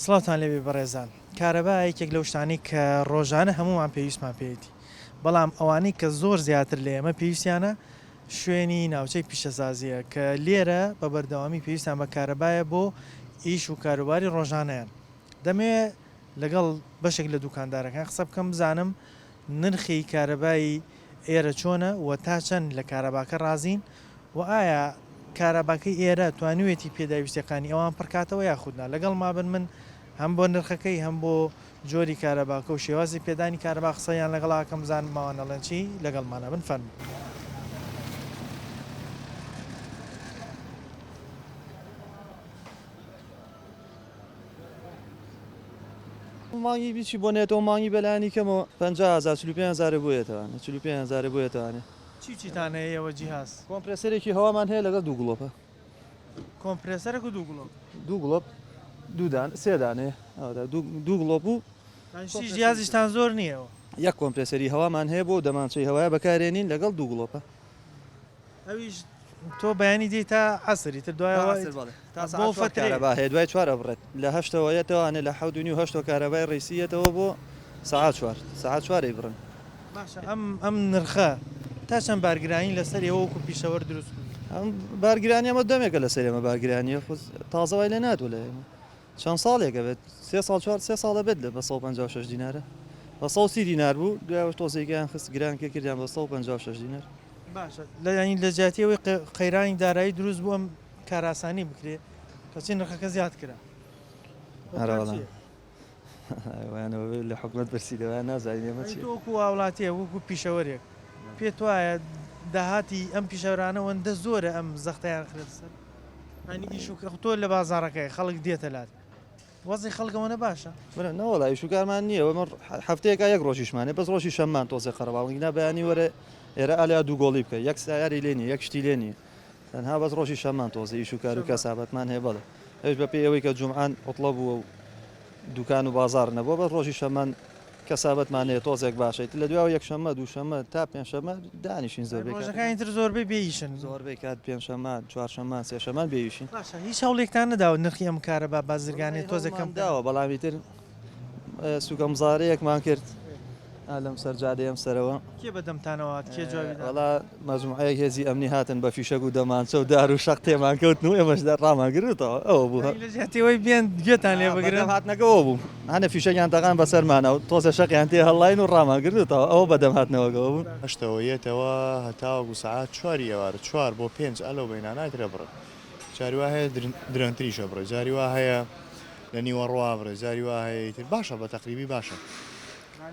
سڵاوتان لێبێ بەڕێزان. کارەبا یەکێک لەو شتانەی کە ڕۆژانە هەموومان پێویستمان پێیەتی، بەڵام ئەوانەی کە زۆر زیاتر لە ئێمە پێویستیانە شوێنی ناوچەی پیشەسازییە کە لێرە بە بەردەوامی پێویستیان بە کارەبایە بۆ ئیش و کاروباری ڕۆژانەیان. دەمەوێ لەگەڵ بەشێک لە دوکاندارەکان قسە بکەم بزانم نرخی کارەبای ئێرە چۆنە و تا چەند لە کارەباکە ڕازین و ئایا کارەباکەی ئێرە توانیوێتی پێداویستیەکانی ئەوان پڕکاتەوە یاخود نا لەگەڵما بن من هەم بۆ نرخەکەی هەم بۆ جۆری کارەباکە و شێوازی پێدانی کارەبا قسەیان لەگەڵا ئەکەم بزانم ئەوان ئەڵێن چی لەگەڵمانا بن فەرموو. مانگی بیچی بۆ نێتەوە مانگی بەلایەنی کەمەوە 50 هەزار 45 هەزارە بۆ یەتەوانێ 45 هەزارە بۆ یەتەوانێ. چی چیتان هەیە ئێوە جیهاز؟ کۆمپرێسەرێکی هەوامان هەیە لەگەڵ دوو گڵۆپە. کۆمپرێسەرێک و دوو گڵۆپ. دوو گڵۆپ دوو دان سێ دانەیە دوو گڵۆپ و شتی جیازیشتان زۆر نییە. یەک کۆمپرێسەری هەوامان هەیە بۆ دەمانچەی هەوایە بەکارێنین لەگەڵ دوو گڵۆپە. ئەویش تۆ بەیانی دێی تا عەسر ئیتر دوای ئەوە تا بۆ فەترەیەک کارەبا هەیە دوای چوار ئەبڕێت لە هەشتەوە یەتەوانێ لە حەوت و نیو هەشتەوە کارەبای ڕیسی یەتەوە بۆ سەعات چوار سەعات چوار ئەیبڕن. باشە ئەم ئەم نرخە تا چەند بارگرانی لەسەر ئێوە وەکو پیشەوەر دروست کردووە؟ ئەم بارگرانیە ئەمە دەمێکە لەسەر ئێمە بارگرانیە خۆ تازە وای لێ ناتوە لە ئێمە چەند ساڵێکە بێت سێ ساڵ چوار سێ ساڵە بێت لە بە 156 دینارە بە 130 دینار بوو دوایەوە تۆزێکیان خست گران کرد کردیان بە 156 دینار. باشە لە یانی لە جیاتی ئەوەی قەیرانی دارایی دروست بوو ئەم کارئاسانی بکرێ کەچی نرخەکە زیاد کرا. ئەرە وەڵا لە حکومەت پرسی دەوە نازانین ئێمە چی. تۆ وەکو هاوڵاتیەک وەکو پیشەوەرێک پێت وایە داهاتی ئەم پیشەوەرانە ئەوەندە زۆرە ئەم زەختەیان خرێتە سەر ینی ئیش و تۆ لە بازاڕەکەی خەڵک دێتە لات وەزی خەڵک ئەوەنە باشە؟ برا نەوەڵا ئیش و کارمان نییە ئەمە هەفتەیەکا یەک ڕۆژیشمانێ بەس ڕۆژی شەممان تۆزێ قەرەباڵغی نا بەیانی وەرە ئێرە ئالیا دوو گۆڵی بکە یەک سایاری لێ نییە یەک شتی لێ نییە تەنها بەس ڕۆژی شەممان تۆزێ ئیش و کار و کەسابەتمان هەیە بەڵێ ئەویش بەپێی ئەوەی کە جومعان عوتڵە بووە و دوکان و بازاڕ نەبووە بەس ڕۆژی شەممان کەسابەتمان هەیە تۆزێک باشە ئیتر لە دواوە یەکشەممە دووشەممە تا پێنجشەممە دانیشین زۆربەی کات ڕۆژەکانی تر زۆربەی بێ ئیشن. زۆربەی کات پێنجشەممە چوارشەممە سێشەممان بێ ئیشین. باشە هیچ هەوڵێکتان نەداوە نرخی ئەم کارەبا بازرگانیە تۆزێک کەم بکەن؟ داوە بەڵام ئیتر سوکە مزارەیەکمان کرد لەم سەر جادەی ئەم سەرەوە. کێ بە دەمتانەوە هات کێ جوابی دانەوە؟ وەڵا مەجموعەیەک هێزی ئەمنی هاتن بە فیشەک و دەمانچە و دار و شەق تێمان کەوتن و ئێمەش ڕامان گرتەوە ئەوە بوو. یانی لە جیاتی ئەوەی بێن گوێتان لێ بگرن؟ بەدەم هاتنەکە ئەوە بوو هەنێ فیشەکیان تەقان بەسەرمانا و تۆزێ شەقیان تێ هەڵاین و ڕامان گرتەوە ئەوە بەدەم هاتنەوەکەوە بوو. هەشتەوە یەتەوە هەتاوەکو سەعات چواری ئێوارە چوار بۆ پێنج ئە لەو بەینانە ئیتر ئەبڕێ جاری وا هەیە درەنگتریش ئەبڕێ جاری وا هەیە لە نیوەڕۆ ئەبڕێ جاری وا هەیە ئیتر باشە بە تەقریبی باشە.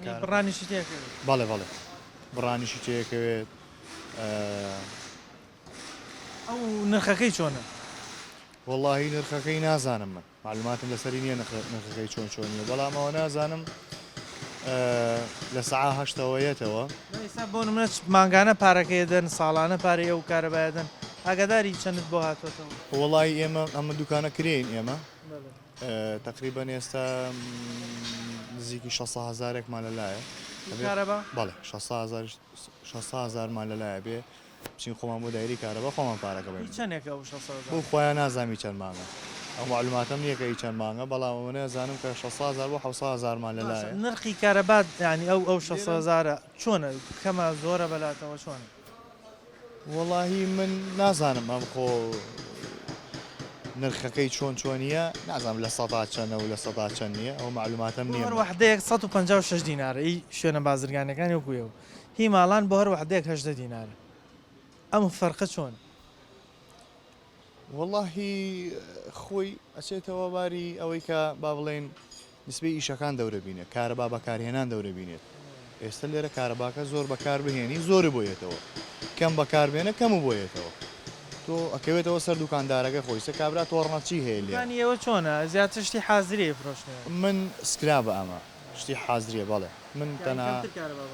یانی بڕانیشی تێکەوێت؟ بەڵێ بەڵێ بڕانیشی تێکەوێت. ئەو نرخەکەی چۆنە؟ وەڵاهی نرخەکەی نازانم من معلوماتم لەسەری نییە نرخەکەی چۆن چۆنیە بەڵام ئەوە نازانم لە سەعا هەشتەوە یەتەوە. ئێستا بۆ نمونە مانگانە پارەکەی دەن ساڵانە پارەی ئەو کارەبایە دەن ئاگاداری چەندت بۆ هاتۆتەوە؟ وەڵاهی ئێمە ئەمە دوکانە کرێین ئێمە تەقریبەن ئێستا نزیکی شەست هەزارێکمان لەلایە. کارەبا؟ بەڵێ شەست هەزارمان لەلایە بێ بچین خۆمان بۆ دایرەی کارەبا خۆمان پارەکە بەین. هی چەنێکە ئەو شەست هەزار؟ بۆ خوایە نازانم هی چەند مانگە ئەو مەعلوماتەم نییە کە هی چەند مانگە بەڵام ئەوەنە ئەزانم کە شەست هەزار بۆ حەوت هەزارمان لەلایە. باشە نرخی کارەبا یانی ئەو ئەو شەست هەزارە چۆنە کەمە زۆرە بەلاتەوە چۆنە؟ وەڵاهی من نازانم ئەم خۆ نرخەکەی چۆن چۆنیە نازانم لە سەدا چەنە و لە سەدا چەند نییە ئەو مەعلوماتەم بۆ نییە هەر من. وەحدەیەک 156 دینارە ئی شوێنە بازرگانیەکانی وەکو ئێوە هی ماڵان بۆ هەر وەحدەیەک 18 دینارە ئەم فەرقە چۆنە؟ وەڵاهی خۆی ئەچێتەوە باری ئەوەی کە با بڵێین نسبەی ئیشەکان دەورە بینێت کارەبا بەکارهێنان دەورە بینێت ئێستا لێرە کارەباکە زۆر بەکار بهێنی زۆری بۆ یەتەوە کەم بەکار بێنە کەم و بۆ یەتەوە تۆ ئەکەوێتەوە سەر دوکاندارەکە خۆی سە کابرا تۆڕنەچی هەیە لێرە. دوکانی ئێوە چۆنە زیاتر شتی حازری ئەفرۆشنەوە؟ من سکرابە ئەمە شتی حازریە بەڵێ من تەنها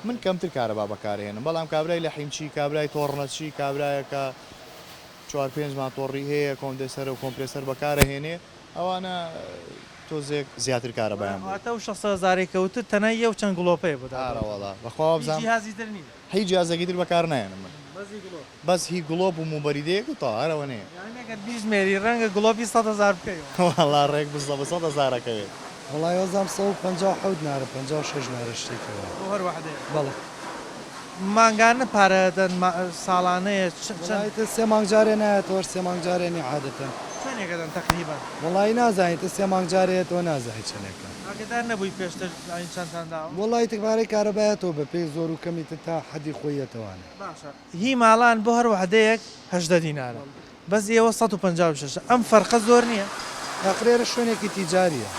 من کەمتر کارەبا بەکارهێنم بەڵام کابرای لەحیمچی کابرای تۆڕنەچی کابرایەکە چوار پێنج ماتۆڕی هەیە کۆندێسەرە و کۆمپرێسەر بەکارەهێنێ ئەوانە تۆزێک زیاتر کارەبایان بوێ. واتە ئەو شەست هەزارەی کە وتت تەنها یەو چەند گڵۆپەیە بۆ دابڕاوە. ئارە وەڵا بەخوا هیچ وابزانم جیهازی تر نییە. هیچ جیهازێکی تر بەکار نایەنم من. بەس هی گڵۆپ. بەس هی گڵۆپ و موبەریدەیەک و تەواو هەر ئەوەنەیە. یانی ئەگەر بیژمێری ڕەنگە گڵۆپی 100 هەزار بکەیەوە. وەڵا ڕێک بزەبت 100 هەزار ئەکەوێت. وەڵای وەزام 157 نارە 56 نارە شتێکی وا. بۆ هەر وەحدەیەک؟ بەڵێ. مانگانە پارە دەن ساڵانەیە چەند؟ وەڵای ئیتر سێ مانگ جارێ نایەتەوە هەر سێ مانگ جارێ نیە عادەتەن. چەنێکە دەن تەقریبەن؟ وەڵایی نازانی ئیتر سێ مانگ جارێ یەتەوە نازانی چەنێکە. ئاگەدار نەبووی پێشتر یانی چەندتان داوە؟ وەڵایی ئیتر پارەی کارەبا یەتەوە بە پێی زۆر و کەم ئیتر تا حەدی خۆی یەتەوانێ. باشە هی ماڵان بۆ هەر وەحدەیەک 18 دینارە بەس ئێوە 156 ئەم فەرقە زۆر نیە؟ ئاخر ئێرە شوێنێکی تیجاریە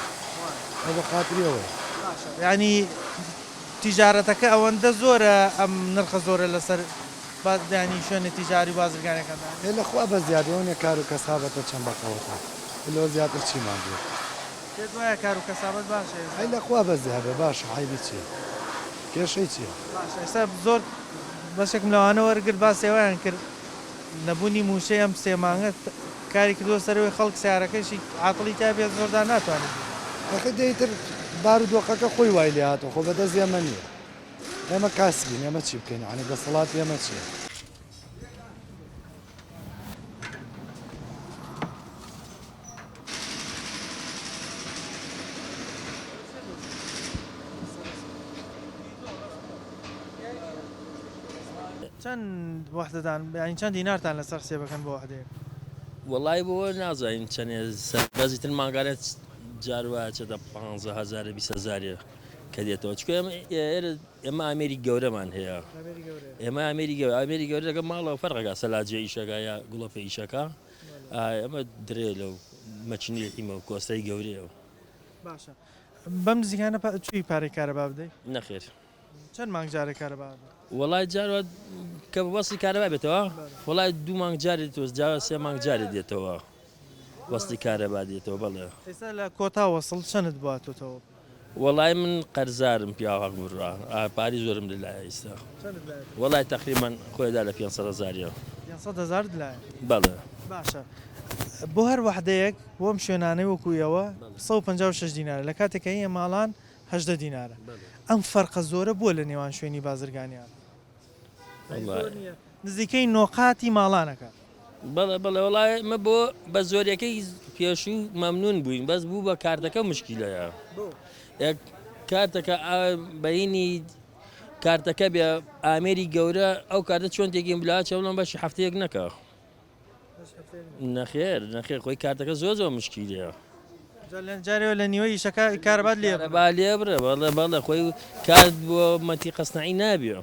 ئەو بە خاتری ئەوەیە. باشە یانی تیجارەتەکە ئەوەندە زۆرە ئەم نرخە زۆرە لەسەر یانی شوێنە تیجاری و بازرگانەکان دانرێت؟ ئێ لە خوا بە زیاد ئەوە نیە کار و کەسابەتە چەند بە قەوەتە لەوە زیاتر چیمان بوێت. پێت وایە کار و کەسابەت باشە ئێستا؟ ئەی لە خوا بە زیادە باشە عەیبی چیە کێشەی چیە؟ باشە ئێستا زۆر بەشێکم لەوانە وەرگرت باسی ئەوەیان کرد نەبوونی مووچەی ئەم سێ مانگە کاری کردووە سەر ئەوەی خەڵک سەیارەکەیشی عاتڵی تیا بێت زۆرجار ناتوانێت بیکڕێت. ئەخر دە ئیتر بارودۆخەکە خۆی وای لێ هاتووە خۆ بەدەست ئێمە نییە ئێمە کاسبین ئێمە چی بکەین یەعنی دەسەڵاتی ئێمە چییە؟ چەند وەحدەتان یانی چەند دینارتان لەسەر حسێبەکەن بۆ وەحدەیەک؟ وەڵای بۆ نازانین چەنێ سەر بەس ئیتر مانگانە جار وایە چێتە پ هزارە 20 هزارێ کە دێتەوە چکە ئێمە ئێرە ئێمە ئامێری گەورەمان هەیە ئێمە ئامێری گەورە ئامێری گەورە لەگە ماڵەوە فەرقەکە سەلاجە ئیشەکە یا گوڵەپە ئیشەکە ئەمە درێ لەو مەچنی ئیمە و کۆستای گەورەیەوە باشە بەم نزیکانە چووی پارەی کارەبا بدەی؟ نەخێر چەند مانگ جارێک کارەبا ئەبێ؟ وەڵای جار وا کە وەسڵی کارەبا بێتەوە وەڵای دوو مانگ جارێ دێتەوە جار سێ مانگ جارێ دێتەوە وەسڵی کارەبا دێتەوە بەڵێ. ئێستا لە کۆتا وەسڵ چەنت بۆ هاتۆتەوە؟ وەڵای من قەرزارم پیاو حەق بڕا پارەی زۆرم لە لایە ئیستا چەنت لایە؟ وەڵای تەقریبەن خۆی دا لە 500 هەزاریەوە. 500 هەزارت لایە؟ بەڵێ. باشە بۆ هەر وەحدەیەک بۆ ئەم شوێنانەی وەکو ئێوە 156 دینارە لە کاتێک کە هی ماڵان 18 دینارە ئەم فەرقە زۆرە بۆ لە نێوان شوێنی بازرگانیان نزیکەی نۆقاتی ماڵانەکە. بەڵێ بەڵێ وەڵا ئێمە بۆ بە زۆریەکەی پێشوو مەمنون بووین بەس بوو بە کارتەکە مشکیلەیە کارتەکە بەینی کارتەکە بێ ئامێری گەورە ئەو کارتە چۆن تێکین بلا چەڵم بەشی هەفتەیەک نەکە نەخێر نەخێر خۆی کارتەکە زۆر زۆر مشکیلەیە. جارێ لە نیوەی ئیشەکە کارەبات لێ با لێ بڕێ بەڵێ بەڵێ خۆی کارت بۆ مەنتیقە سناعی نابێ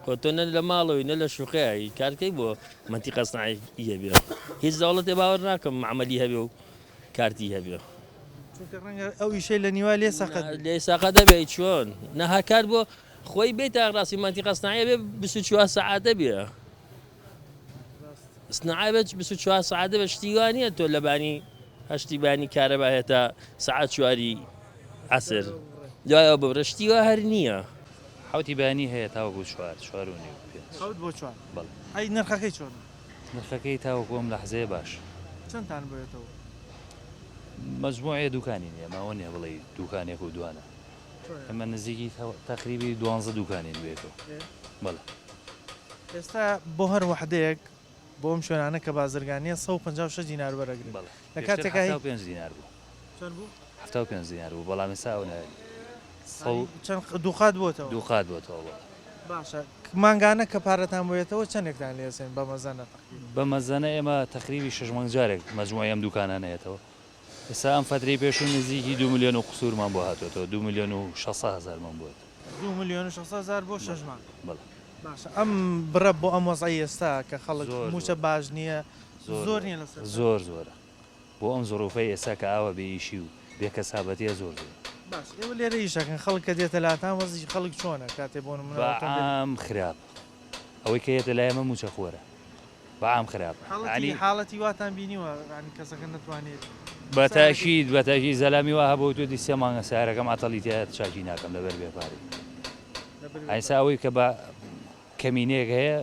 خۆ تۆ نە لە ماڵەوەی نە لە شوقەیە کارکەی بۆ مەنتیقە سناعی هەبێ هیچ دەوڵەتێ باوەڕ ناکەم معمەلی هەبێ و کارتی هەبێ چونکە ڕەنگە ئەو ئیشەی لە نیوە لێ سەقەت لێ سەقەت دەبێ چۆن نە هەر کار بۆ خۆی بێتە ڕاستی مەنتیقە سناعی بێ 24 سەعاتە بێ سناعە بێت 24 سەعاتە بە شتی وا نییە تۆ لە بانی هەشتی بانی کارەبا هێتا سەعات چواری عەسر دوایەوە ببرە شتی وا هەر نییە. حەوتی بەیانی هەیە تاوەکو چوار، چوار و نیو، پێنج. حەوت بۆ چوار. بەڵێ. ئەی نرخەکەی چۆنە؟ نرخەکەی تاوەکو ئەم لەحزەیە باشە. چەندتان بۆیەتەوە؟ مەجموعێ دوکانی نییە، ئەمە ئەوە نییە بڵێی دوکانێک و دوانە. ئێمە نزیکی تەقریبی دوانزە دوکانین بەیەکەوە. بەڵێ. ئێستا بۆ هەر وەحدەیەک بۆ ئەم شوێنانە کە بازرگانیە 156 دینار وەرەگرن بەڵێ لە پێشتر کاتێکا هی 75 دینار بوو. چەند بوو؟ 75 دینار بوو بەڵام ئێستا ئەو نایە سە و چەند دووقات بۆتەوە؟ دووقات بۆتەوە بەڵێ. باشە مانگانە کە پارەتان بۆیەتەوە چەندێکتان لێ ئەسێن بە مەزەنە تەقریبەن؟ بە مەزەنە ئێمە تەقریبی شەش مانگ جارێک مەجموعی ئەم دووکانانە یەتەوە ئێستا ئەم فەترەی پێشوو نزیکی دوو ملیۆن و قسوورمان بۆ هاتووەتەوە دوو ملیۆن و شەسە هەزارمان بۆ هاتووە. دوو ملیۆن و شەسە هەزار بۆ شەش مانگ؟ بەڵێ. باشە ئەم بڕە بۆ ئەم وەزعەی ئێستا کە خەڵک زۆر مووچە زۆرە. باش نییە زۆر زۆر زۆرە نییە لەسەر زۆر زۆرە بۆ ئەم زڕوفەی ئێستا کە ئاوا بێ ئیشی و بێ کەسابەتیە زۆر زۆرە. باش ئێوە لێرە ئیش ئەکەن خەڵک کە دێتە لاتان وەزعی خەڵک چۆنە کاتێ بۆ نموونە بە ئۆتۆمبێل. عام خراپ ئەوەی کە یەتە لای ئێمە مووچە خۆرە. بە عام خراپە حاڵەتی یانی. حاڵەتی واتان بینیوە یانی کەسەکە نەتوانێت بە سەیارەکەی. تاکید بە تاکید زەلامی وا هەبوو وتویەتی سێ مانگە سەیارەکەم عەتەڵی تیایە چاکی ناکەم لەبەر بێ پارەی. لەبەر بێ ئەیسا پارەی. ئەوەی کە بە کەمینەیەک هەیە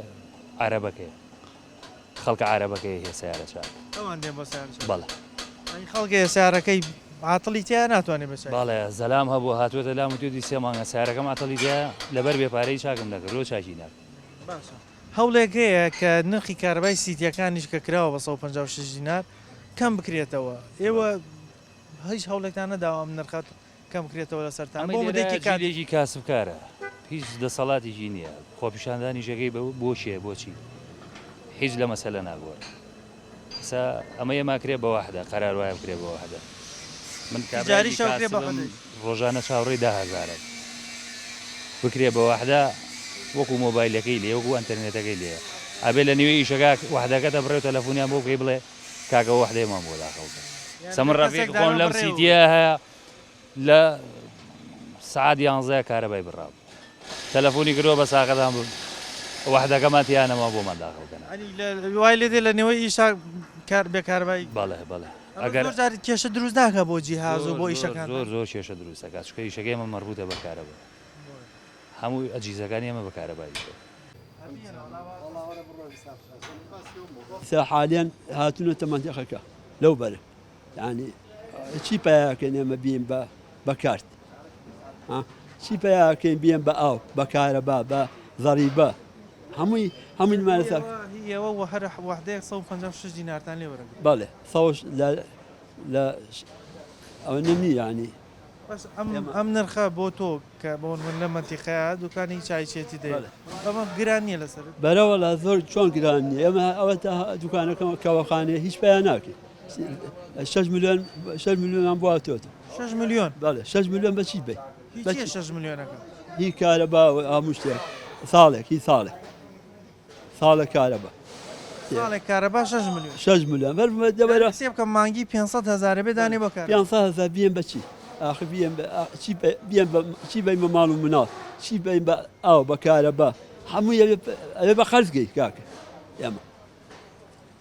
عەرەبەکەیە خەڵکە عەرەبەکەی هەیە سەیارە چاک. ئەوان دێن بۆ سەیارە چاک. بەڵێ. یانی خەڵک هەیە سەیارەکەی عەتڵی تیایە ناتوانێت بە چاکی. بەڵێ زەلام هەبوو هاتووەتە لام وتویەتی سێ مانگە سەیارەکەم عەتەڵی تیایە لەبەر بێ پارەی چاکم نەکردووە چاکی ناکەم. باشە هەوڵێک هەیە کە نرخی کارەبای سیتیەکانیش کە کراوە بە 156 دینار کەم بکرێتەوە ئێوە هیچ هەوڵێکتان نەداوە ئەم نرخە کەم بکرێتەوە لەسەرتان ئەمەی بۆ لێرە مدەیەکی کاتی. جیلێکی کاسبکارە هیچ دەسەڵاتێکی نییە خۆپیشاندانیشەکەی بۆ کێ بۆچی هیچ لە مەسەلە ناگۆڕێ ئێستا ئەمە ئێمە کرێ بە وەحدە قەرار وایە بکرێ بە وەحدە من کابرایەکی تیجاریشەوە کرێ بە کاسبم وەحدەیش. ڕۆژانە چاوەڕێی دە هەزارم بکرێ بە وەحدە وەکو مۆبایلەکەی لێ وەکو ئەنتەرنێتەکەی لێ ئەبێ لە نیوەی ئیشەکە وەحدەکەتە بڕێ و تەلەفۆنیان بۆ بکەی بڵێ کاکە وەحدەیەمان بۆ داخڵ کە یان سە من لە ڕەفیق کەسێک خۆم دانا لەم بڕێ و. سیتیە هەیە لە سەعات یانزەیە کارەبای بڕابوو تەلەفۆنی کردووە بە ساقەتان وەحدەکەمان تیا نەما بۆمان داخڵ کەن. یانی لە وای لێ دێ لە نێوەی ئیشا کار بێ کارەبای. بەڵێ بەڵێ ئەمە ئەگەر زۆر جار کێشە دروست ناکا بۆ جیهاز و زۆر بۆ زۆر ئیشەکانتان؟ زۆر زۆر کێشە دروست ئەکات چونکە ئیشەکەی ئێمە مەربوتە بە کارەبا هەموو ئەجیزەکانی ئێمە بە کارەبا ئیشە. ئێستا حالیەن هاتوونەتە مەنتیقەکە لەو بەرە یانی چی پیاکەین ئێمە بین بە بە کارت چی پیاکەین بێن بە ئاو بە کارەبا بە زەریبە هەمووی هەمووی مارەسە ئێوە وە هەر وحدەیەک 156 دینارتان لێ وەرەگرت بەڵێ سەوش لە لە ئەوە نییە ینی بەس ئەم ئەم نرخە بۆ تۆ کە بۆ من لە مەنتیقەیە دوکانی چایچێتی دەیە ئەمە گران نییە لەسەرت؟ بەرە وەڵا زۆر چۆن گران نییە ئێمە ئەوە تا دوکانەکەم کەوەخانەیە هیچ پیا ناکەین 6 میلیۆن 6 میلیۆنمان بۆ هاتۆتە 6 میلیۆن بەڵێ 6 میلیۆن بە چی بی هی چییە 6 میلیۆنەکە؟ هی کارەبا و هەموو شتێک ساڵێک هی ساڵێک ساڵە کارەبا. ساڵێک کارەبا شەش ملیۆن. شەش ملیۆن بەر دەبەرە. سێ بکە مانگی 500 هەزارە بێ دانێ بۆ کارەبا. 500 هەزار بیەن بە چی؟ ئاخر بیەن بە چی بیەن بە چی بەین بە ماڵ و مناڵ چی بەین بە ئاو بە کارەبا هەمووی ئەبێ بە قەرز گەی کاکە ئێمە.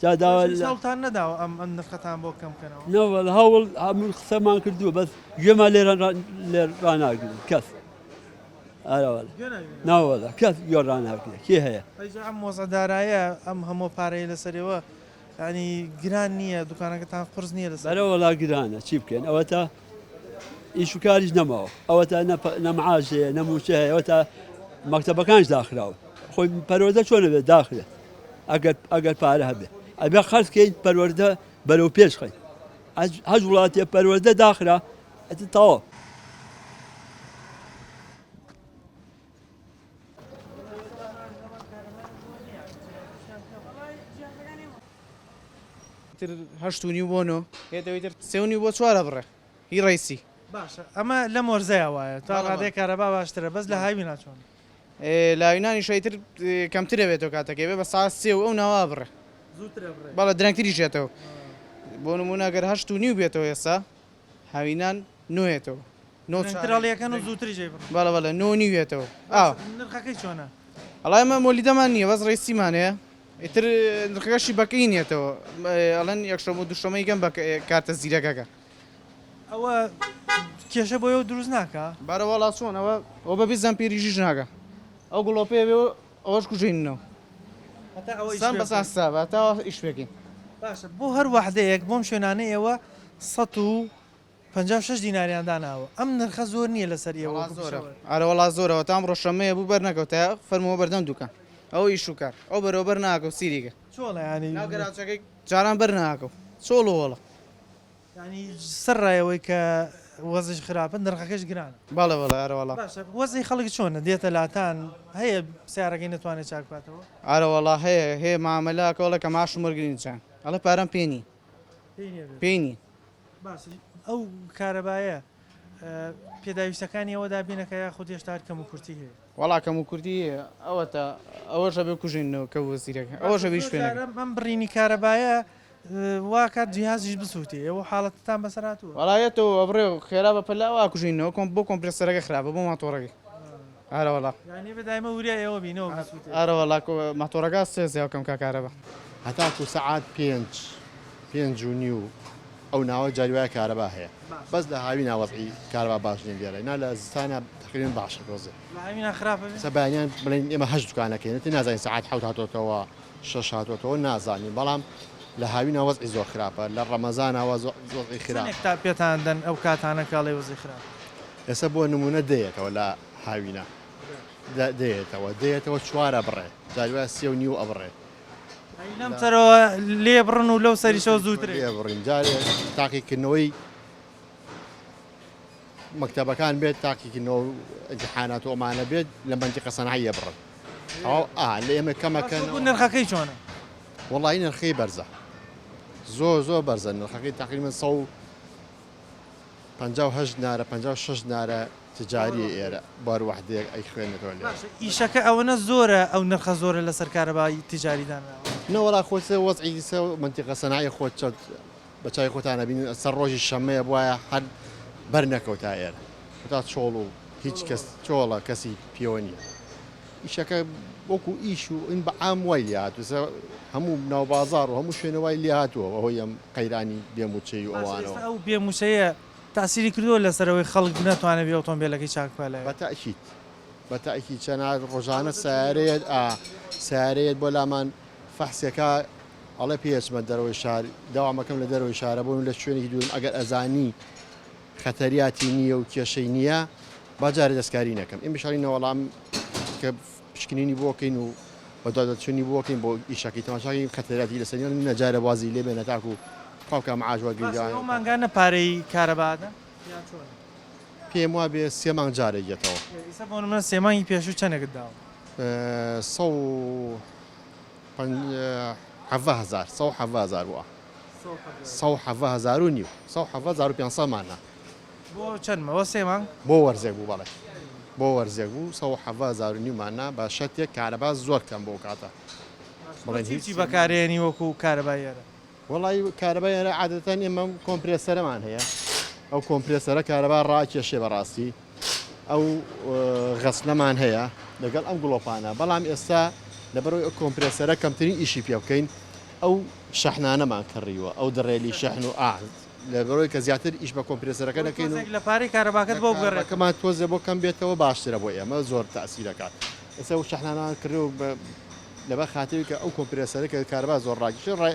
جا داوا هیچ هەوڵتان نەداوە ئەم ئەم نرخەتان بۆ کەم بکەنەوە؟ نەوەڵا هەوڵ هەموو قسەمان کردووە بەس گوێمان لێ لێ ڕاناگرن کەس. ئارەوەڵا ناوەڵا کەس گوێ ڕاناگرێ کێ هەیە؟ ئەیجا ئەم وەزع دارایە ئەم هەموو پارەیە لەسەرەوە ینی گران نییە دوکانەکەتان قورس نییە لەسەر؟ بەرە وەڵا گرانە چی بکەین ئەوەتا ئیش و کاریش نەماوە ئەوەتا نە معاش هەیە نە مووچە هەیە ئەوەتا مەکتەبەکانش داخراون خۆی پەروەردە چۆن ئەبێت داخرێت ئەگەر ئەگەر پارە هەبێ ئەبێ خەرج کەین پەروەردە بەرەو پێش خەین هەج وڵاتێ پەروەردە داخرا ئەتە تەواو. تر هەشت و نیو بۆ نۆ هێتەوەی تر سێ و نیو بۆ چوارە بڕێ هی ڕەیسی. باشە ئەمە لەم وەرزەیا وایە تا ڕادەیەک کارەبا باشترە بەس لە هاوینا چۆنە؟ لە هاوینانیش ئیتر کەمتر ئەبێتەوە کاتەکەی بێ بە سەعات سێ و ئەو ناوە ئەبڕێ. زووتر ئەبڕێ؟ بەڵێ درەنگتریش یەتەوە بۆ نموونە گەر هەشت و نیو بێتەوە ئێستا هاوینان نۆ یەتەوە نۆ درەنگتر هەڵیەکەن و زووتریش ئەیبڕن. بەڵێ بەڵێ نۆ و نیو یەتەوە ئا. نرخەکەی چۆنە؟ وەڵا ئێمە مۆلیدەمان نییە بەس ڕێسیمان هەیە ئیتر نرخەکەشی بەکەی نیەتەوە ئەڵێن یەکشەم و دووشەمەی گەم بە کارتە زیرەکەکە. ئەوە کێشە بۆ ئێوە دروست ناکا؟ بەرە وەڵا چۆن ئەوە ئەوە بەبێ زەمپێریشیش ناکا ئەو گڵۆپەیە بێ ئەوەش کوژێنینەوە هەتا ئەوە ئیش سان پێ بەسان بکەین. حسابە هەتا ئەوە ئیش پێ بکەین. باشە بۆ هەر وەحدەیەک بۆم شوێنانەی ئێوە 156 دیناریان داناوە ئەم نرخە زۆر نییە لەسەر ئێوە وەڵا وەکو زۆرە پیشەوەر؟ ئەرە وەڵا زۆرە هەتا ئەمڕۆ شەممەیە بوو بەر نەکەوتایە فەرمووە بەردەم دوکان ئەو ئیش و کار ئەو بەرەوە بەر ناکەوت سیریکە چۆڵە یانی ناو گەراجەکەی جاران بەر ناکەوت چۆڵ و وەڵە. یانی سەر ڕای ئەوەی کە وەزعیش خراپە نرخەکەش گرانە. بەڵێ بەڵێ ئەرەوەڵا. باشە وەزعی خەڵک چۆنە دێتە لاتان هەیە سەیارەکەی نەتوانێت چاک بکاتەوە؟ ئەرەوەڵا هەیە هەیە مامەلە ئەکا ئەڵێ کە معاشم وەرگرین چەند ئەڵێ پارەم پێ نیە پێی نیە بێت. پێی نیە. باشە ئەو کارەبایە پێداویستەکانی ئەوە دابینەکە یاخود هێشتا هەر کەموکورتی هەیە؟ وەڵا کەموکورتی هەیە ئەوەتا ئەوەش ئەبێ کوژێننەوە کە وەزیرەکە ئەوەش ئەبێ ئیش پێ نەکەن. ئەم بڕینی کارەبایە وا کات جیهازیش بسوتێ ئێوە حاڵەتتان بەسەر هاتووە؟ وەڵا یەتەوە ئەبڕێ و خێرا بە پەلە ئەوە ئەکوژینەوە کۆم بۆ کۆمپرێسەرەکە خراپە بۆ ماتۆڕەکەی ئارەوەڵا. یانی ئەبێ دایمە وریای ئێوە بین نەوەک بسوتێ. ئارەوەڵا ماتۆڕەکە سێ زیاو کەم کا کارەبا. هەتاکو سەعات پێنج پێنج و نیو ئەو ناوە جاری وایە کارەبا هەیە بەس لە هاوینا وەزعی کارەبا باش نیە لێرە نا لە زستانا تەقریبەن باشە تۆزێ. لە هاوینا خراپە بێ؟ ئێستا بەیانیان بڵێین ئێمە هەشت دوکانەکەین ئیتر نازانین سەعات حەوت هاتۆتەوە شەش هاتۆتەوە نازانین بەڵام لە هاوینا وەزعی زۆر خراپە لە ڕەمەزانا وەزعی خراپ. چەنێک تا پێتان دەن ئەو کاتانە کە ئەڵێی وەزعی خراپە؟ ئێستا بۆ نمونە دەیەتەوە لە هاوینا دەیەتەوە دەیەتەوە چوار ئەبڕێ جاری وایە سێ و نیو ئەبڕێ. ئەی لەم سەرەوە لێ بڕن و لەو سەریشەوە زووتر لێ بڕین جارێ تاقیکردنەوەی. مەکتەبەکان بێت تاقیکردنەوە و ئیمتیحانات و ئەمانە بێت لە مەنتیقە سەنعیە بڕن تەواو ئا لە ئێمە کەمەکەن نرخەکەی چۆنە؟ وەڵی نرخەکەی بەرزە زۆر زۆر بەرزە نرخەکەی تقریبا 158 دینارە 56 دینارە تجاریە ئێرە بار وەحدەیەک ئەیخوێنێتەوە لێرە. باشە ئیشەکە ئەوەنە زۆرە ئەو نرخە زۆرە لەسەر کارەبای تجاری دانراوە؟ نەوەڵا خۆ سێ وەزعی سێ مەنتیقە سەنعیە خۆت چەند بە چاوی خۆتان ئەبینن سەر ڕۆژی شەممەیە بوایە هەر بەر نەکەوتا ئێرە تا چۆڵ و هیچ کەس چۆڵە کەسی پێوە نییە ئیشەکە وەکو ئیش و ئین بە عام وای لێ هاتوو سە هەموو ناو بازاڕ و هەموو شوێنە وای لێ هاتووە بەهۆی ئەم قەیرانی بێ مووچەی و باشە ئەوانەوە. ئێستا ئەو بێ مووچەیە تاسیری کردووە لەسەر ئەوەی خەڵک نەتوانێت بێ ئۆتۆمبێلەکەی چاک بکات لای؟ بە تەئکید بە تەئکید چەنا ڕۆژانە سەیارەیەت ئا سەیارەیەت بۆ لامان فەحسەکە ئەڵێ پێی ئەچمە دەرەوەی شار دەوامەکەم لە دەرەوەی شارە بۆم لە شوێنێکی دوورم ئەگەر ئەزانی خەتەریاتی نییە و کێشەی نییە با جارێ دەستکاری نەکەم ئێمەش ئەڵێین نەوەڵام کە پشکنینی بۆکەین و بەدواداچوونی بۆکەین بۆ ئیشەکەی تەماشاکەین خەتەریاتی لەسەر نییە نە جارێ وازی لێ بێنە تاکو خوا بکا معاش وەرگری باشە ئەو مانگانە پارەی کارەبا ئەدەن یان چۆنە؟ پێم وابێ سێ مانگ جارێک یەتەوە. ئیستا بۆ نمونە سێ مانگی پێشوو چەنێکت داوە؟ 117 هەزار 117 هەزار بووە 117 هەزار و نیو 117 هەزار و 500 مانە. بۆ چەند مە؟ بۆ سێ مانگ؟ بۆ وەرزێک بوو بەڵێ بۆ وەرزێک بوو 117 هەزار و نیومان نا بە شەرتێک کارەبا زۆر کەم بۆ کاتە بڵێن هیچ چی بەکارێنی وەکو کارەبای ئێرە؟ وەڵی کارەبای ئێرە عادەتەن ئێمە کۆمپرێسەرەمان هەیە ئەو کۆمپرێسەرە کارەبا ڕاکێشێ بەڕاستی ئەو غەسلەمان هەیە لەگەڵ ئەم گڵۆپانە بەڵام ئێستا لەبەرەوەی ئەو کۆمپرێسەرە کەمترین ئیشی پێ بکەین ئەو شەحنانەمان کڕیوە ئەو دڕێلی شەحن و ئا لەبەرەوەی کە زیاتر ئیش بە کۆمپرێسەرەکە نەکەین و لە پارەی کارەباکەت بۆ بگەڕێت کەمان تۆزێ بۆ کەم بێتەوە باشترە بۆ ئێمە زۆر تاسیرەکات ئێستا ئەو شەحنانەمان کڕی و لەبەر خاتری کە ئەو کۆمپرێسەرە کە کارەبا زۆر ڕاکیشێ ڕای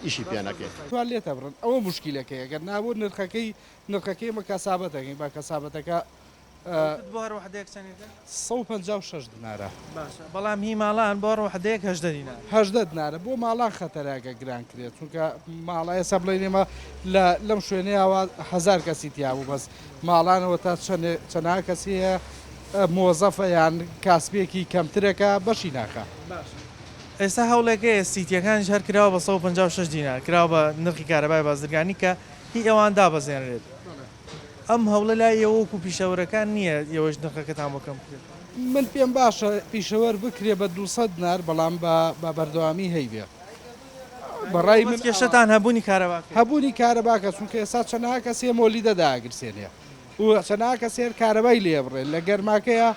ئیشی پێ نەکەین. توان لێتەبڕن ئەوە موشکیلەکەیە گەر نابوو نرخەکەی نرخەکەی ئێمە کەسابەتەکەین با کەسابەتەکە. وتت بۆ هەر وەحدەیەک چەندێکە؟ 156 دینارە. باشە بەڵام هی ماڵان بۆ هەر وەحدەیەک 18 دینارە. 18 دینارە بۆ ماڵان خەتەرە ئەگەر گران کرێت چونکە ماڵە ئێستا بڵێین ئێمە لە لەم شوێنەیەوە هەزار کەسی تیا بوو بەس ماڵانەوە تا چەنێ چەناها کەسی هەیە مۆزەفە یان کاسبێکی کەمترەکە بەشی ناکا. باشە ئێستا هەوڵێک هەیە سیتیەکانیش هەر کراوە بە 156 دینار کراوە بە نرخی کارەبای بازرگانی کە هی ئەوان دابەزێنرێت ئەم هەوڵە لای ئێوە وەکو پیشەوەرەکان نییە ئێوەش نرخەکەتان بۆ کەم بکرێتەوە؟ من پێم باشە پیشەوەر بکرێ بە 200 دینار بەڵام بە بە بەردەوامی هەیبێ بەڕای من کێشەتان هەبوونی کارەباکەیە؟ هەبوونی کارەباکە چونکە ئێستا چەنەها کەس هەیە مۆلیدە دائەگرسێنێ و چەنەها کەس هەیە کارەبای لێ ئەبڕێ لە گەرماکەیا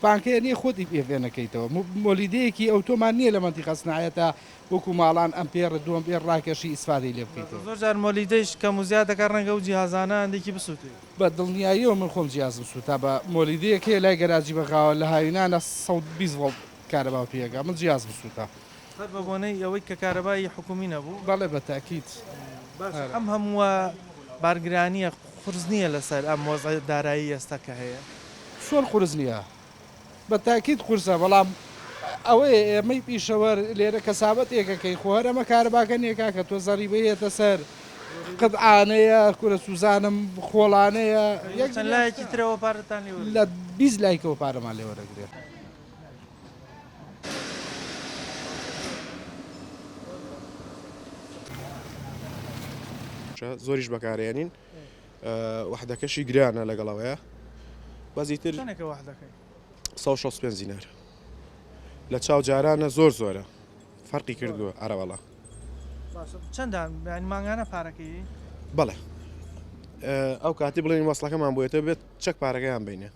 پانکەیە نییە خۆتی پێ فێنەکەیتەوە مۆلیدەیەکی ئەوتۆمان نییە لە مەنتیقە سناعیە تا وەکو ماڵان ئەمپێڕ دوو ئەمپێڕ ڕاکێشی ئیسفادەی لێ بکەیتەوە. زۆر جار مۆلیدەیش کەم و زیاد دەکات ڕەنگە ئەو جیهازانە هەندێکی بسوتێ. بە دڵنیاییەوە من خۆم جیازم سوتا بە مۆلیدەیەک هەیە لای گەراجی بەغاوە لە هاوینانە 120 ڤۆڵت کارەبا پێ ئەگا من جیازم سوتا. هەر بە بۆنەی ئەوەی کە کارەبای حکومی نەبوو؟ بەڵێ بە تەئکید. باشە ئەم هەمووە بارگرانییە قورس نییە لەسەر ئەم وەزعە دارایی ئێستا کە هەیە؟ چۆن قورس نییە؟ بە تاکید قورسە، بەڵام ئەوەیە ئێمەی پیشەوەر لێرە کەسابەتێک ئەکەین، خۆ هەر ئەمە کارەباکە نییە کاکە، تۆ زەریبەی یەتە سەر، قتعانەیە، کورە سوزانم خۆڵانەیە، یەک چەند لایەکی ترەوە پارەتان لێ وەرگرێت؟ لە 20 لایکەوە پارەمان لێ وەرەگرێت. زۆریش بەکارێنین وەحدەکەشی گرانە لەگەڵەوەیە بەزی تر چەنێکە وەحدەکەی؟ 165 دینار لە چاو جارانە زۆر زۆرە فەرقی کردووە ئەرەوەڵا باشە چەندە یانی مانگانە پارەکەی؟ بەڵێ ئەو کاتی بڵێن وەسڵەکەمان بۆیەتە بێت چەک پارەکەیان بینێ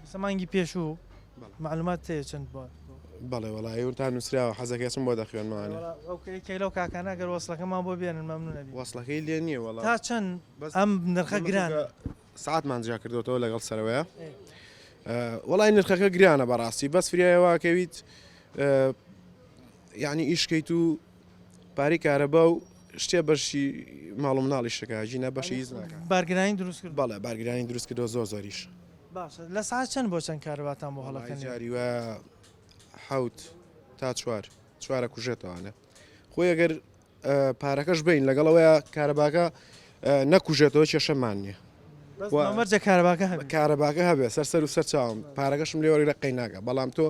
ئێستا مانگی پێشوو معلومات هەیە چەند بووە؟ بەڵێ وەڵا ئێوە تا نووسراوە حەزەکەی ئەچم بۆ دەخوێنمەوانێ. وەڵا ئەو یەکێک لەو کاکانە گەر وەسڵەکەمان بۆ بێنن مەمنون ئەبین. وەسڵەکەی لێ نییە وەڵا. تا چەند ئەم نرخە گرانە؟ سەعاتمان جیا کردۆتەوە لەگەڵ سەرەوەیە. وەڵای نرخەکە گرانە بەڕاستی بەس فریای واکەویت یعنی ئیشکەیت و پارەی کارەبا و شتێ بەشی ماڵ و مناڵی شکا ژینە بەشی هیچ ناکا. بارگرانی دروست کردووە. بەڵێ بارگرانی دروست کردووە زۆر زۆریش. باشە لە سەعات چەند بۆ چەند کارەباتان بۆ وەڵایی هەڵەکەنێ؟ جاری وایە حەوت تا چوار چوارە کوژێتەوانێ خۆی ئەگەر پارەکەش بین لەگەڵ ئەوەیە کارەباکە نەکوژێتەوە کێشەمان نییە. بەس مەرجە کارەباکە هەبێ. کارەباکە هەبێ سەر سەر و سەر چاوم پارەکەشم لێ وەرگرە قەیناکە بەڵام تۆ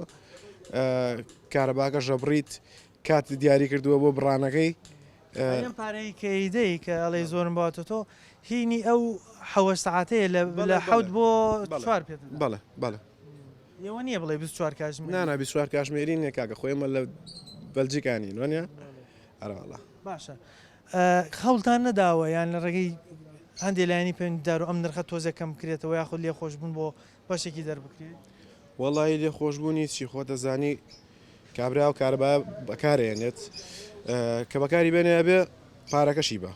کارەباکە ژەبڕیت کات دیاری کردووە بۆ بڕانەکەی. ئەم پارەی کە ئیدەی کە ئەڵێ زۆرم باوەتە تۆ هینی ئەو حەوە سەعاتەیە لە حەوت بۆ چوار پێ بەڵێ بەڵێ ئێوە نییە بڵێ 24 کاژمێر نا نا 24 کاژمێری نییە کاکە خۆ ئێمە لە بەلجیکا نین وانە ئەرەوەڵا باشە هەوڵتان نەداوە یان لە ڕێگەی هەندێ لایەنی پەیوەندیدار و ئەم نرخە تۆزێک کەم بکرێتەوە یاخود لێخۆشبوون بۆ بەشێکی دەربکرێت؟ وەڵایی لێخۆشبوونی چی خۆت دەزانی کابرا و کارەبا بەکارێنێت کە بەکاری بێنێ ئەبێ پارەکەشی بە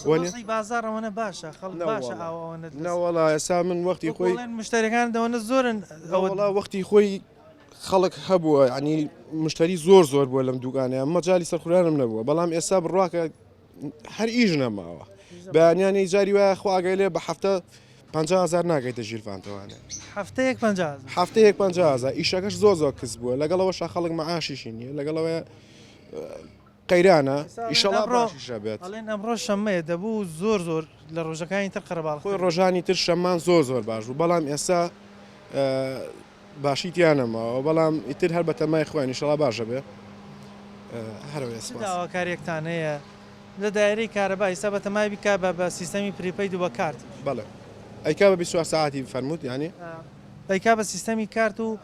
وەزعی بازاڕ ئەوەنە باشە خەڵک باشە ئاوە ئەوەنە نەوەڵا ئێستا من وەختی خۆی مشتەریەکان دەوەنە زۆرن ئەوەڵا وەختی خۆی خەڵک هەبووە ینی مشتری زۆر زۆر بووە لەم دووگانەیە مەجای سەرخورانم نەبووە بەڵام ئێستا بڕواکە هەر ئیش نەماوە بەیانیانی جاری وایە خوا ئاگای لێ بە هەفتە 50هزار ناگەیتە ژیرفانتەوانێ هەفتەیەک 50 هەفتەیەک 50هزار ئیشەکەش زۆر زۆر کز بووە لەگەڵەوە شا خەڵک مەعاشیشی نییە لەگەڵەوە قەیرانە ئیشەڵا باشیشە بێت. ئەڵێن ئەمڕۆ شەممەیە دەبوو زۆر زۆر لە ڕۆژەکانی تر قەرەباڵغ خۆی ڕۆژانی تر شەممان زۆر زۆر باش بوو بەڵام ئێستا باشی تیا نەماوە بەڵام ئیتر هەر بەتەمای خۆیان ئیشەڵا باشە بێ هەرەوەیە سپاس. چ داواکاریەکتان هەیە لە دایرەی کارەبا ئیستا بەتەمای بیکا بە بە سیستەمی prepaid و بە کارت؟ بەڵێ ئەیکا بە 24 سەعاتی فەرمووت یانی؟ ئەیکا بە سیستەمی کارت و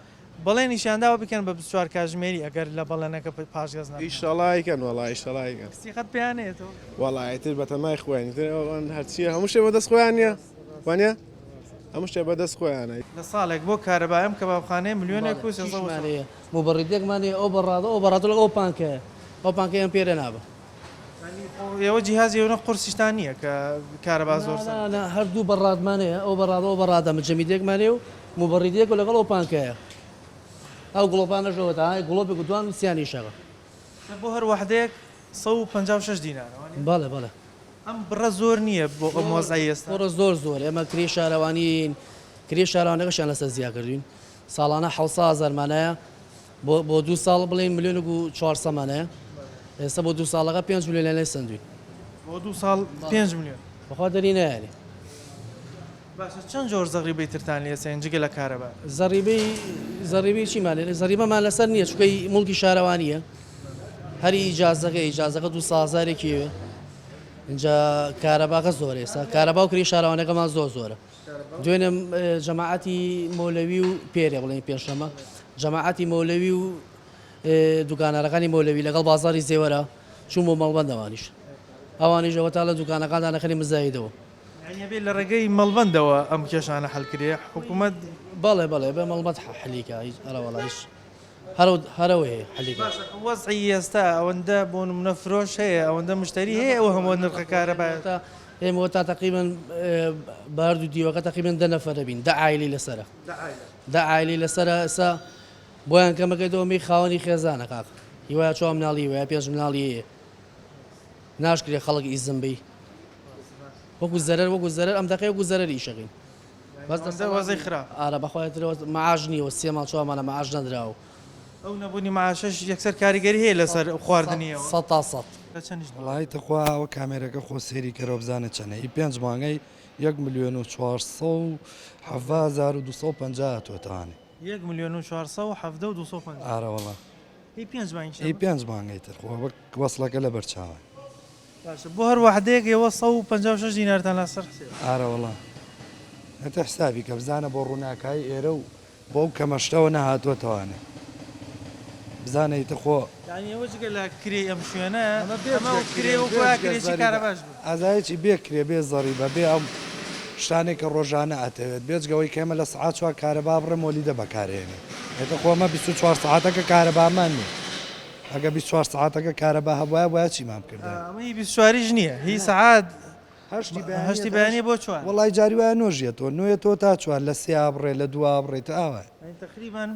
بەڵێنیشیان داوە بیکەن بە 24 کاژمێری ئەگەر لە بەڵێنەکە پاشگەز نەبنەوە. ئیشەڵا ئەیکەن وەڵا ئیشەڵا ئەیکەن. سیقەت پێیان نەیەتەوە؟ وەڵا ئیتر بەتەمای خۆیان ئیتر ئەوان هەرچیە هەموو شتێ بەدەست خۆیان نیە وانیە؟ هەموو شتێ بەدەست خۆیانە. لە ساڵێک بۆ کارەبا ئەم کەبابخانەیە ملیۆنێک و 300 و چیشمان هەیە موبەڕیدێکمان هەیە ئەو بەڕادە ئەو بەڕادە لەگەڵ ئەو پانکەیە ئەو پانکەی ئەم پێرە نابە. یانی ئێوە جیهازی ئەونە قورسیشتان نییە کە کارەبا زۆر سەرف. نا نا هەردوو بەڕادمان هەیە ئەو بەڕادە ئەو بەڕادە مجەمیدێکمان هەیە و موبەڕیدێک و لەگەڵ ئەو پانکەیە ئەو گڵۆپانەش ئەوەتا ها گڵۆپێک و دوان و سیانی شەغە. بۆ هەر وەحدەیەک 156 دینارە وانیە؟ بەڵێ بەڵێ. ئەم بڕە زۆر نییە بۆ ئەم وەزعەی ئێستا؟ بڕە زۆر زۆرە ئێمە کرێی شارەوانیین کرێی شارەوانیەکەشیان لەسەر زیا کردوین ساڵانە 700 هەزارمان هەیە بۆ بۆ دوو ساڵ بڵێین ملیۆنێک و چوارسەمان هەیە ئێستا بۆ دوو ساڵەکە پێنج ملیۆنیان لێ سەندوین. بۆ دوو ساڵ پێنج ملیۆن؟ بەخوا دەری نایەنێ. باشە چەند جۆر زەڕیبەی ترتان لێ سەند جگە لە کارەبا؟ زەڕیبەی زەڕیبەی چیمان لێ زەڕیبەمان لەسەر نییە چونکە موڵکی شارەوانییە هەر ئیجازەکە ئیجازەکە دوو سازارێکی وێ اینجا کارەباکە زۆر ئێستا کارەبا و کری شارەوانەکەمان زۆر زۆرە دوێنێ جەماعەتی مۆلەوی و پێرێ بڵێن پێشەمە جەماعەتی مۆلەوی و دوکانارەکانی مۆلەوی لەگەڵ بازاری زێوەرە چوون بۆ مەڵبەند ئەوانیش ئەوانیش ئەوە تا لە دوکانەکاندا نەخەنی مزایدەوە یانی ئەبێ لە ڕێگەی مەڵبەندەوە ئەم کێشانە حەل کرێ حکوومەت. بەڵێ بەڵێ بە مەڵبەند حەلی کا هیچ ئەرە وەڵا هیچ هەرەو هەرەوە هەیە حەلی کا. باشە وەزعی ئێستا ئەوەندە بۆ نمونە فرۆش هەیە ئەوەندە مشتەری هەیە ئەو هەموو نرخە کارەبایە؟ ئێمە وەتا تەقریبەن بە هەردوو دیوەکە تەقریبەن دە نەفەرە بین دە عایلەی لەسەرە دە عایلەی لەسەرە ئێستا بۆیان کەمەکەیتەوە می خاوەنی خێزانە کاک هیوایە چوار مناڵی وایە پێنج مناڵی هەیە ناشکرێ خەڵک ئیزن بی وەکو زەرەر وەکو زەرەر ئەم دەقەیە وەکو زەرەر ئیشەکەین بەس دەستە وەزعی خراپ. ئارە بەخوای ترەوە معاش نییە و سێ مانگ چوار مانە معاش نەدراوە. ئەو نەبوونی معاشەش یەکسەر کاریگەری هەیە لەسەر خواردنی ئێوە؟ سەتا سەد. لە چەندیش دۆلار؟ وەڵایی تخوا ئەوە کامێرەکە خۆ سەیری کەرەوە بزانە چەنە ئی پێنج مانگەی یەک ملیۆن و 417250 هاتووەتەوانێ. یەک ملیۆن و 417 و 250. ئارە وەڵا. هی پێنج مانگیشە؟ هی پێنج مانگەی تر خۆ وەک وەسڵەکە لەبەر چاوە. باشە بۆ هەر وەحدەیەک ئێوە 156 دینارتان لەسەر حسێبە؟ ئارە وەڵا ئەتە حسابی کە بزانە بۆ ڕووناکایی ئێرە و بۆ ئەو کەمە شتەوە نەهاتووەتەوانێ بزانە ئیتر خۆ. یانی ئێوە جگە لە کرێی ئەم شوێنە ئەمە کرێ و گوایە کرێچی کارەباش بوو. ئازایەکی بێ کرێ بێ زەڕیبە بێ ئەو شتانەی کە ڕۆژانە ئەتەوێت بێجگە ئەوەی کە ئێمە لە سەعات چوار کارەبا بڕێ مۆلیدە بەکارئێنین ئیتر خۆ ئەمە 24 سەعاتەکە کارەبامان نیە ئەگە 24 سەعاتەکە کارەبا هەبوایە بوایە چیمان بکردایە. ئەمە هی 24 یش نییە هی سەعات هەشتی بەیانیە بۆ چوار. وەڵای جاری وایە نۆش یەتەوە نۆ یەتەوە تا چوار لە سێ ئابڕێ لە دوو ئابڕێ تر ئاوایە. یانی تەقریبەن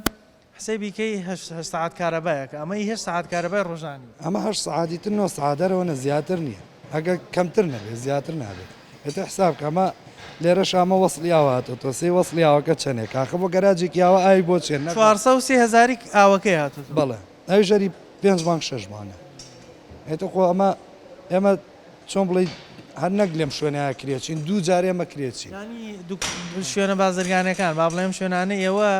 حسێبی کەی هەشت سەعات کارەبایەکە ئەمە ئی هەشت سەعات کارەبای ڕۆژانی. ئەمە هەشت سەعاتی تر نۆ سەعات هەرئەوەنە زیاتر نیە ئەگەر کەمتر نەبێت زیاتر نابێت ئیتر حساب کە ئەمە لێرەش ئەمە وەسڵی ئاو هاتۆتەوە سەی وەسڵی ئاوەکە چەنێکە ئاخە بۆ گەراجێکی ئاوا ئاوی بۆ چێ نەک 403 هەزاری ئاوەکەی هاتۆتەوە. بەڵێ ئەویش هەری پێنج مانگ شەش مانگە ئیتر خۆ ئەمە ئێمە چۆن بڵێی. هەر نەک لەم شوێنەیا کرێچین دوو جار ئێمە کرێچین. یانی شوێنە بازرگانیەکان با بڵێم شوێنانەی ئێوە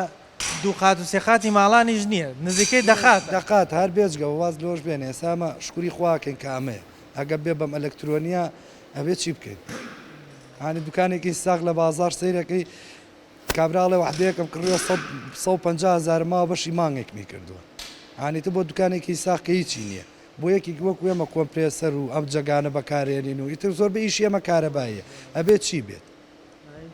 دوو قات و سێ قاتی ماڵانیش نییە نزیکەی دە قاتە. دە قات هەر بێجگە واز لەوەش بێنە ئێستا ئەمە شوکری خوا ئەکەین کە ئەمەیە ئەگە بێ بەم ئەلەکترۆنیە ئەبێ چی بکەین یانی دوکانێکی ساغ لە بازاڕ سەیرەکەی کابرا ئەڵێ وەحدەیەکم کڕیوە 150 هەزارم ماوە بەشی مانگێکمی کردووە یانی تۆ بۆ دوکانێکی ساغ کە هیچی نییە بۆ یەکێک وەکو ئێمە کۆمپرێسەر و ئەم جەگانە بەکارێنین و ئیتر زۆربەی ئیشی ئێمە کارەباییە ئەبێ چی بێت؟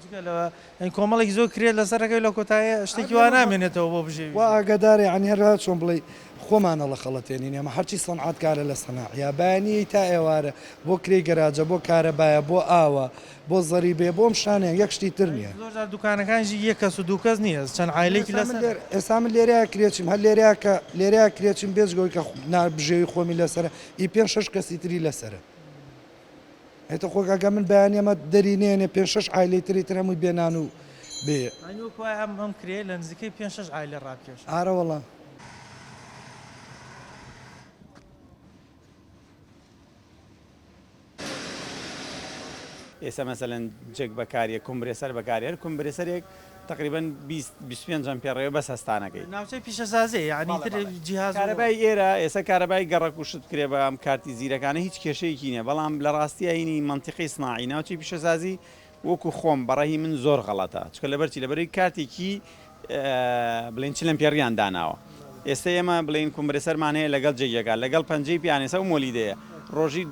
جگە لەوە یانی کۆمەڵێکی زۆر کرێت لەسەر ئەکەوێت لە کۆتایی شتێکی وا نامێنێتەوە بۆ بژێوی وا ئاگادارە یانی هەر چۆن بڵێی خۆمان هەڵەخەڵەتێنین ئێمە هەرچی سەنعەتکارە لە سەناعیا بەیانیی تا ئێوارە بۆ کرێی گەراجە بۆ کارەبایە بۆ ئاوە بۆ زەریبەیە بۆ ئەم شتانەیە یەک شتی تر نییە. زۆر جار دوکانەکانیش یەک کەس و دوو کەس نییە چەند عایلەیەکی لەسەرە. ئێستا من لێرەیا کرێچیم هەر لێرەیا کە لێرەیا کرێچیم بێجگە ئەوەی کە نا بژێوی خۆمی لەسەرە ئی پێنج شەش کەسی تری لەسەرە. ئێتە خۆ کاکە من بەیانی ئەمە دەری نێنێ پێنج شەش عایلەی تری تر هەمووی بێ نان و بێ. یانی وەک وایە ئەم ئەم کرێیە لە نزیکەی پێنج شەش عایلە ڕابکێشن. ئارەوەڵا. ئێستا مەسەلەن جەک بەکاریە کومبرێسەر بەکاری هەر کومبرێسەرێک تقریبا 20 25 ئەمپێڕەوە بەس هەستانەکەی. ناوچەی پیشەسازیە یانی تر جیهاز و. کارەبای ئێرە ئێستا کارەبای گەڕەک و شت بکرێ بە ئەم کارتی زیرەکانە هیچ کێشەیەکی نیە بەڵام لە ڕاستیا هینی مەنتیقەی سناعی ناوچەی پیشەسازی وەکو خۆم بە ڕەئی من زۆر غەڵەتە چونکە لەبەر چی لەبەرەوەی کارتێکی بڵێن چلەم پێڕیان داناوە ئێستا ئێمە بڵێن کومبرێسەرمان هەیە لەگەڵ جێگەکە لەگەڵ پەنجەی پیان ئێستا ئەو مۆلیدەیە ڕۆژی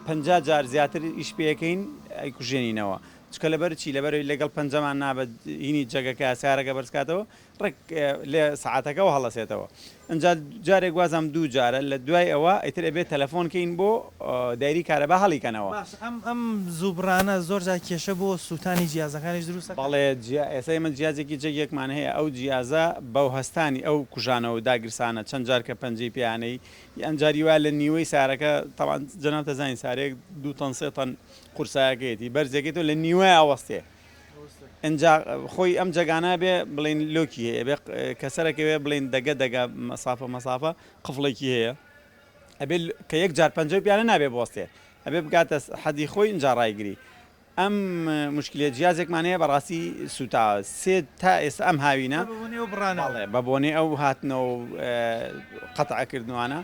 50 جار زیاتر ئیش پێەکەین ئەیکوژێنینەوە چکە لەبەر چی لەبەرەوەی لەگەڵ پەنجەمان نابە هینی جەگەکە سارەکە بەرزکاتەوە ڕێک لە سەعاتەکەوە هەڵەسێتەوە ئنجا جارێک وازام دوو جارە لە دوای ئەوە ئیتر ئەبێت تەلەفۆن کەین بۆ دایری کارەبا هەڵی کەنەوە. باشە ئەم ئەم زوو بڕانە زۆر جار کێشە بۆ سووتانی جیازەکانیش دروست ئەکات؟ بەڵێ جیا ئێستا ئێمە جیازێکی جەگێکمان هەیە ئەو جیازە بەو هەستانی ئەو کوژانەوە و داگرسانە چەند جار کە پەنجەی پێیانەی یان جاری وایە لە نیوەی سارەکە تەبعەن جەنابت ئەزانی سارەیەک دوو تەن سێ تەن قورسایەکەیەتی بەرزەکەی تۆ لە نیوەیا ئەوەستێ ئنجا خۆی ئەم جەگانە بێ بڵێن لۆکی هەیە بێ کەسەرەکەوێ بڵێن دەگە دەگە مەسافە مەسافە قفڵێکی هەیە ئەبێ کە یەک جار پەنجەی پیانە نابێ بوەستێ ئەبێ بگاتە حەدی خۆی ئینجا ڕایگری ئەم مشکلە جیازێکمان هەیە بەڕاستی سوتا سێ تا ئێستا ئەم هاوینە بە بۆنەی ئەو هاتنەوە قەتعکردنوانە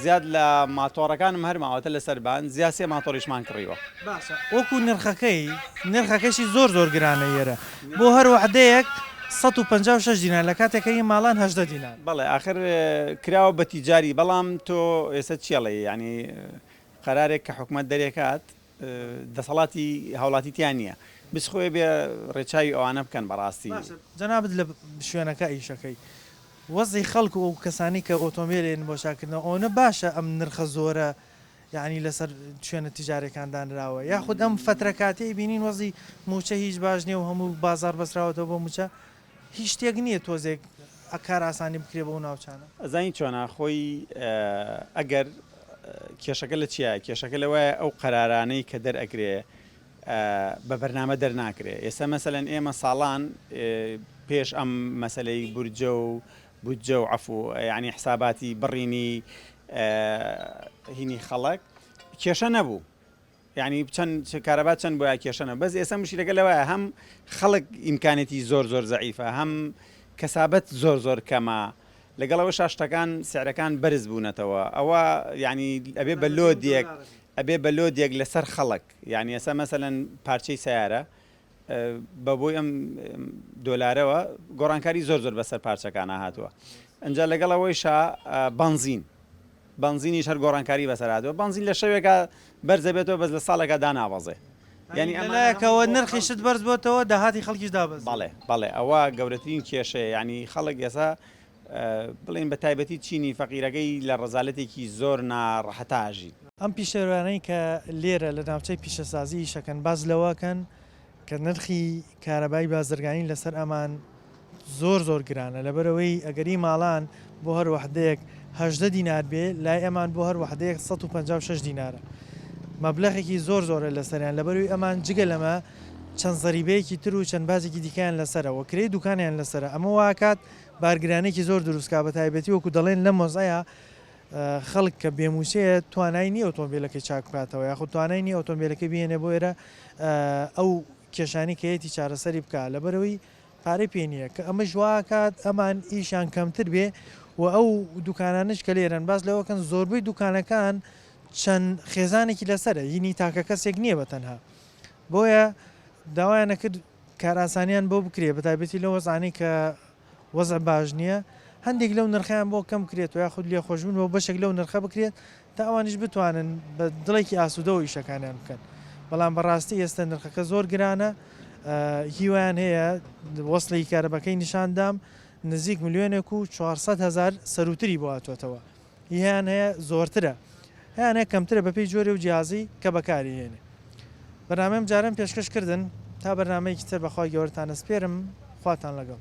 زیاد لە ماتۆڕەکانم هەر ماوەتە لەسەر بان زیاد سێ ماتۆڕیشمان کڕیوە. باشە وەکو نرخەکەی نرخەکەشی زۆر زۆر گرانە ئێرە بۆ هەر وەحدەیەک 156 دینار لە کاتێک هی ماڵان 18 دینار. بەڵێ ئاخر کراوە بە تیجاری بەڵام تۆ ئێستا چیەڵێی یانی قەرارێک کە حکومەت دەرێکات دەسەڵاتی هاوڵاتی تیا نیە بس خۆی بێ ڕێچاوی ئەوانە بکەن بەڕاستی. باشە جەنابت لە شوێنەکە ئیشەکەی وەزعی خەڵک و ئەو کەسانەی کە ئۆتۆمبێل ئێنن بۆ چاککردنەوە ئەوەنە باشە ئەم نرخە زۆرە یانی لەسەر شوێنە تیجاریەکان دانراوە یاخود ئەم فەترە کاتیەی بینین وەزعی موچە هیچ باش نیە و هەموو بازاڕ بەسراوەتەوە بۆ موچە هیچ شتێک نیە تۆزێک کار ئاسانی بکرێ بەو ناوچانە. ئەزانی چۆنە خۆی ئەگەر کێشەکە لە چیایە کێشەکە لەوایە ئەو قەرارانەی کە دەرئەکرێ بە بەرنامە دەرناکرێ ئێستا مەسەلەن ئێمە ساڵان پێش ئەم مەسەلەی بورجە و بودجە و عەفو یانی حساباتی بڕینی هینی خەڵک کێشە نەبوو یانی چەند کارەبا چەند بۆیا کێشە نەبوو بەس ئێستا مشکلەکە لەوایە هەم خەڵک ئیمکانێتی زۆر زۆر زەعیفە هەم کەسابەت زۆر زۆر کەمە لەگەڵ ئەوەشا شتەکان سعرەکان بەرز بوونەتەوە ئەوە یانی ئەبێ بە لۆدێک ئەبێ بە لۆدێک لەسەر خەڵک یانی ئێستا مەسەلەن پارچەی سەیارە بە بۆی ئەم دۆلارەوە گۆڕانکاری زۆر زۆر بەسەر پارچەکانە هاتووە ئەجا لەگەڵ ئەوەیشا بەنزین بەنزینیش هەر گۆڕانکاری بەسەر هاتووە بەنزین لە شەوێکا بەرزە بێتەوە بەس لە ساڵێکا دانابەزێ یعنی لەلایەکەوە نرخی شت بەرز بۆتەوە داهاتی خەڵکیش دابەزیوە. بەڵێ بەڵێ ئەوە گەورەترین کێشەیە یعنی خەڵک ئێستا بڵێین بە تایبەتی چینی فەقیرەکەی لە ڕەزالەتێکی زۆر ناڕەحەتا ئەژین. ئەم پیشەوەرانەی کە لێرە لە ناوچەی پیشەسازی ئیشەکەن باس لەوەکەن کە نرخی کارەبای بازرگانی لەسەر ئەمان زۆر زۆر گرانە لەبەرئەوەی ئەگەر ئی ماڵان بۆ هەر وەحدەیەک 18 دینار بێ لای ئەمان بۆ هەر وەحدەیەک 156 دینارە مەبلەغێکی زۆر زۆرە لەسەریان لەبەرئەوەی ئەمان جگە لەمە چەند زەریبەیەکی تر و چەند باجێکی دیکەیان لەسەرە و کرێی دوکانیان لەسەرە ئەمە واکات بارگرانیەکی زۆر دروست کا بەتایبەتی وەکو دەڵێن لەم وەزعەیا. خەڵک کە بێموچەیە توانای نییە ئۆتۆمبیلەکەی چاک بکاتەوە یاخود توانای نییە ئۆتۆمبیلەکەی بهێنێ بۆ ئێرە ئەو کێشانی کەیەتی چارەسەری بکە لەبەرەوەی پارەی پێ نییە کە ئەمەش واکات ئەمان ئیشیان کەمتر بێ و ئەو دوکانانەش کە لێرەن باس لەوە کەن زۆربەی دوکانەکان چەند خێزانێکی لەسەرە هینی تاکە کەسێک نییە بە تەنها بۆیە داوایان نەکرد کارئاسانیان بۆ بکرێ بەتایبەتی لەو وەزعانەی کە وەزع باش نییە هەندێک لەو نرخیان بۆ کەم کرێت و یاخود لێخۆشبوون بۆ بەشێک لەو نرخە بکرێت تا ئەوانیش بتوانن بە دڵێکی ئاسوودەوە ئیشەکانیان بکەن بەڵام بەڕاستی ئێستا نرخەکە زۆر گرانە هیوایان هەیە وەسڵی کارەبەکەی نیشاندام نزیک ملیۆنێک و 400 هەزار سەروتری بۆ هاتووەتەوە هیان هەیە زۆرترە هەیان هەیە کەمترە بەپێی جۆری و جیازی کە بەکاری هێنێ بەرنامەی ئەم جارەم پێشکەش کردن تا بەرنامەیەکی تر بەخوای گەورەتان ئەسپێرم خواتان لەگەڵ.